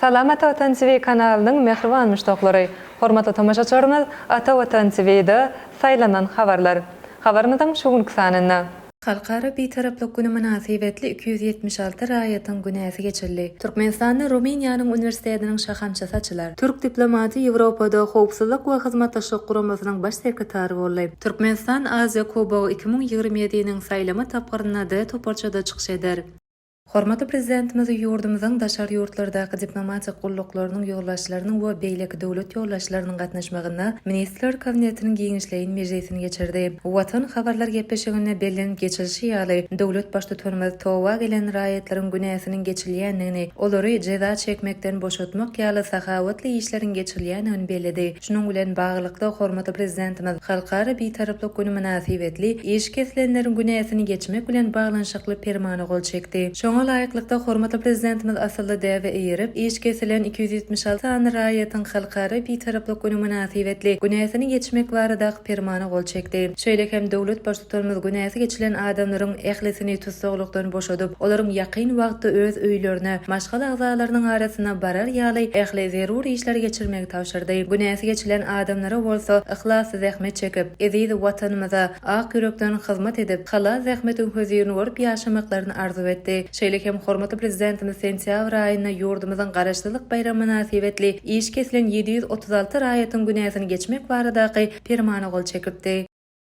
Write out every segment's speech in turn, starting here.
Salam Ata Watan TV kanalynyň mähriban muşdaklary! Hormatly tomaşaçylarymyz Ata Watan TV-de Saýlanan habarlar. Habarymyzyň şu günki sanynda. Halkara Bitaraplyk güni mynasybetli 276 raýatyň günäsi geçildi. Türkmenistanda Rumyniýanyň uniwersitetiniň şahamçasy açylar. Türk diplomaty Ýewropada Howpsuzlyk we Hyzmatdaşlyk Guramasynyň baş sekretary boldy. Türkmenistan Aziýa Kubogy 2027-niň saýlama tapgyrynda D toparçada çykyş eder. Hormatly Prezidentimiz ýurdumyzyň daşary ýurtlardaky diplomatik gulluklarynyň ýolbaşçylarynyň we beýleki döwlet ýolbaşçylarynyň gatnaşmagynda Ministrler Kabinetiniň giňişleýin mejlisini geçirdi. Watan habarlar gepleşiginde bellenip geçilişi ýaly, döwlet Baştutanymyz toba gelen raýatlaryň günäsiniň geçilýändigini, olary jeza çekmekden boşatmak ýaly sahawatly işleriň geçirilýändigini belledi. Şunuň bilen baglylykda, hormatly Prezidentimiz Halkara Bitaraplyk güni mynasybetli iş kesilenleriň günäsini geçmek bilen baglanyşykly Permana gol çekdi. Şoňa laýyklykda, hormatly Prezidentimiz asylly däbe eýerip, iş kesilen 276 sany raýatyň Halkara Bitaraplyk güni mynasybetli günäsini geçmek baradaky Permana gol çekdi. Şeýle hem döwlet Baştutanymyz günäsi geçilen adamlaryň ählisini tussaglykdan boşadyp, olaryň ýakyn wagtda öz öýlerine, maşgala agzalarynyň arasyna barar ýaly ähli zerur işleri geçirmegi tabşyrdy. Günäsi geçilen adamlara bolsa yhlasly zähmet çekip, eziz Watanymyza ak ýürekden hyzmat edip, halal zähmetiň hözirini görüp ýaşamaklaryny arzuw etdi. Şeýle hem hormatly Prezidentimiz sentýabr aýynda ýurdumyzyň Garaşsyzlyk baýramy mynasybetli iş kesilen 736 raýatyň günäsini geçmek baradaky Permana gol çekipdi.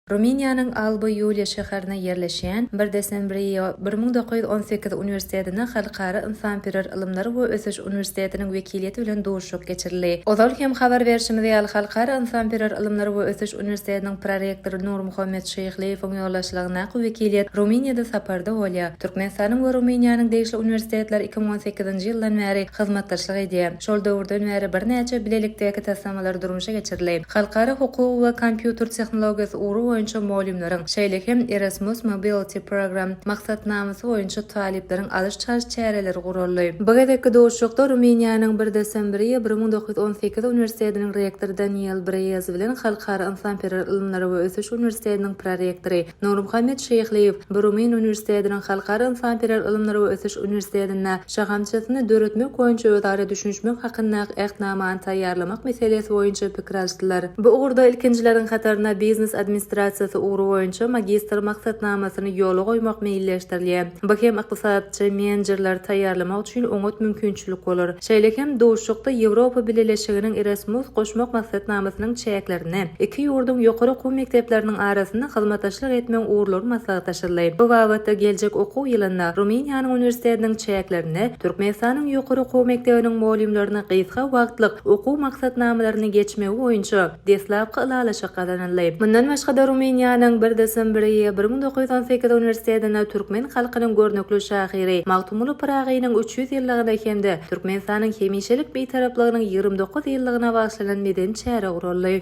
Rumyniýanyň Alba-Ýuliýa şäherinde ýerleşýän Bir Desembrio 1918 uniwersitetinde Halkara ynsanperwer ylymlar we ösüş uniwersitetiniň wekiliýeti bilen duşuşyk geçirildi. Ozal hem habar berşimiz ýaly, Halkara ynsanperwer ylymlar we ösüş uniwersitetiniň prorektory Nurmuhammet Şyhlyýewiň ýolbaşçylygyndaky wekiliýet Rumyniýada saparda bolýar. Türkmenistanyň we Rumyniýanyň degişli uniwersitetleri 2018-nji ýyldan bäri hyzmatdaşlyk edýär. Şol döwürden bäri birnäçe bilelikdäki taslamalar durmuşa geçirildi. Halkara hukugy we kompýuter tehnologiýasy ugry boýunça mugallymlaryň, şeýle hem Erasmus Mobility Program maksatnamasy boýunça talyplaryň alyş-çalyş çäreleri guraldy. Bu gezekki duşuşykda Rumyniýanyň Bir Desembrie 1918 uniwersitetiniň rektory Daniel Breýez bilen Halkara ynsanperwer ylymlary we ösüş uniwersitetiniň prorektory Nurmuhammet Şyhlyýew bu Rumyn uniwersitetiniň Halkara ynsanperwer ylymlary we ösüş uniwersitetinde şahamçasyny döretmek boýunça özara düşünişmek hakyndaky Ähtnamany taýýarlamak meselesi boýunça pikir alyşdylar. Bu ugurda ilkinjileriň hatarynda biznes administrasiýasy ugry boýunça magistr maksatnamasyny ýola goýmak meýilleşdirilýär. Bu hem ykdysatçy menejerleri taýýarlamak üçin oňat mümkinçilik bolar. Şeýle hem duşuşykda Ýewropa Bileleşiginiň Erasmus goşmak maksatnamasynyň çäklerinde iki ýurduň ýokary okuw mekdepleriniň arasynda hyzmatdaşlyk etmegiň ugurlary maslahatlaşyldy. Bu babatda geljek okuw ýylynda Rumyniýanyň uniwersitetiniň çäklerinde Türkmenistanyň ýokary okuw mekdebiniň mugallymlaryna gysga wagtlyk okuw maksatnamalaryny geçmegi boýunça deslapky ylalaşyk gazanyldy. Mundan başga-da Rumyniýanyň Bir Desembrie 1918 uniwersitetinde türkmen halkynyň görnükli şahyry Magtymguly Pyragynyň 300 ýyllygyna hem-de Türkmenistanyň hemişelik Bitaraplygynyň 29 ýyllygyna bagyşlanan medeni çäre guraldy.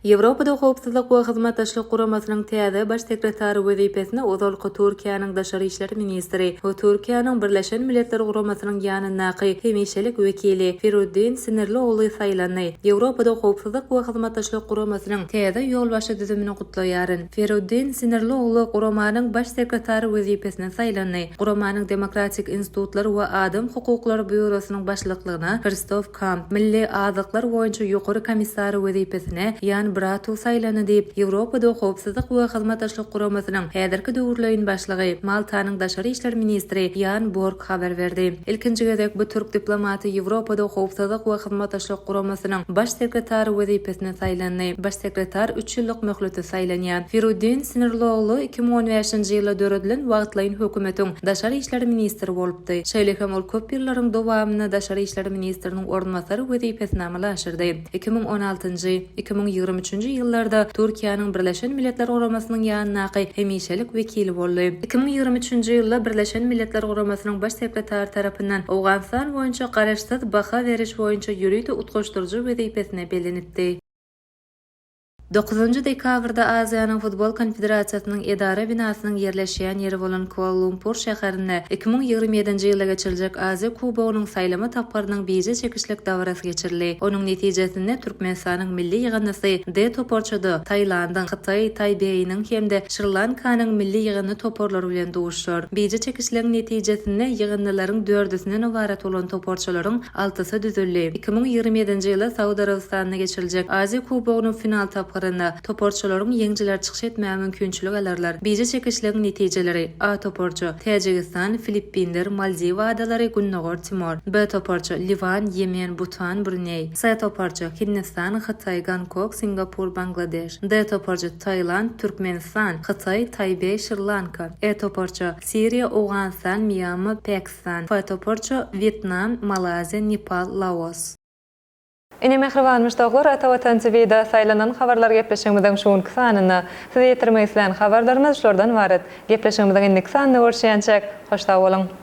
Ýewropada Howpsuzlyk we Hyzmatdaşlyk Guramasynyň täze Baş sekretary wezipesine ozalky Türkiýäniň daşary işler ministri we Türkiýäniň Birleşen Milletler Guramasynyň ýanyndaky hemişelik wekili Firuddin Sinirliogly saýlandy. Ýewropada Howpsuzlyk we Hyzmatdaşlyk Guramasynyň täze ýolbaşçy düzümini gutlaýaryn. Firuddin Sinirliogly guramanyň Baş sekretary wezipesine saýlandy. Guramanyň Demokratik institutlar we adam hukuklary býurosynyň başlyklygyna Kristof Kamp, Milli azyklar boýunça ýokary komissary wezipesine Ýan Bratu saýlandy diýip, Ýewropada Howpsuzlyk we Hyzmatdaşlyk Guramasynyň häzirki döwürleýin başlygy, Maltanyň daşary işler ministri Ýan Borg habar berdi. Ilkinji gezek bu türk diplomaty Ýewropada Howpsuzlyk we Hyzmatdaşlyk Guramasynyň Baş sekretary wezipesine saýlandy. Baş sekretar üç ýyllyk möhlete saýlanýar. Firuddin Sinirlioglu 2015-nji ýylda döredilen wagtlaýyn hökümetiň daşary işler ministri bolupdy. Çykdy. Şeýle hem ol köp ýyllaryň dowamynda daşary işler ministriniň orunbasary wezipesini amala aşyrdy. 2016-njy, 2023-nji ýyllarda Türkiýäniň Birleşen Milletler Guramasynyň ýanyndaky hemişelik wekili boldy. 2023-nji ýylda Birleşen Milletler Guramasynyň Baş sekretary tarapyndan Owganystan boýunça garaşsyz baha beriş boýunça ýörite utgaşdyryjy wezipesine bellenipdi. Dokuzynjy dekabrda Aziýanyň Futbol Konfederasiýasynyň edara binasynyň ýerleşýän ýeri bolan Kuala-Lumpur şäherinde 2027-nji ýylda geçiriljek Aziýa Kubogynyň saýlama tapgyrynyň bije çekişlik dabarasy geçirildi. Onuň netijesinde Türkmenistanyň milli ýygyndysy D toparçada Tailandyň, Hytaý Taýbeýiniň hem-de Şri-Lankanyň milli ýygyndy toparlary bilen duşuşar. Bije çekişligiň netijesinde ýygyndylaryň dördüsinden ybarat bolan toparçalaryň altysy düzüldi. 2027-nji ýylda Saud Arabystanynda geçiriljek Aziýa Kubogynyň final tapgyrynda toparçalaryň ýeňijileri çykyş etmäge mümkinçilik alarlar. Bije çekişligiň netijeleri, A toparça, Täjigistan, Filippinler, Maldiw adalary, Gündogar Timor. B toparça, Liwan, Ýemen, Butan, Bruneý. C toparça, Hindistan, Hytaý, Gonkog, Singapur, Bangladeş. D toparça, Tailand, Türkmenistan, Hytaý, Taýbeý, Şri-Lanka. E toparça, Siriýa, Owganystan, Mýanma, Pakistan. F toparça, Wýetnam, Malaýziýa, Nepal, Laos. Ine mähriban muşdaklar Ata Watan TV-de saýlanan habarlar gepleşigimiziň şu günki sanynda size ýetirmek islän habarlarymyz şulardan ybarat. Gepleşigimiziň indiki sanynda görüşýänçäk, hoş sag boluň!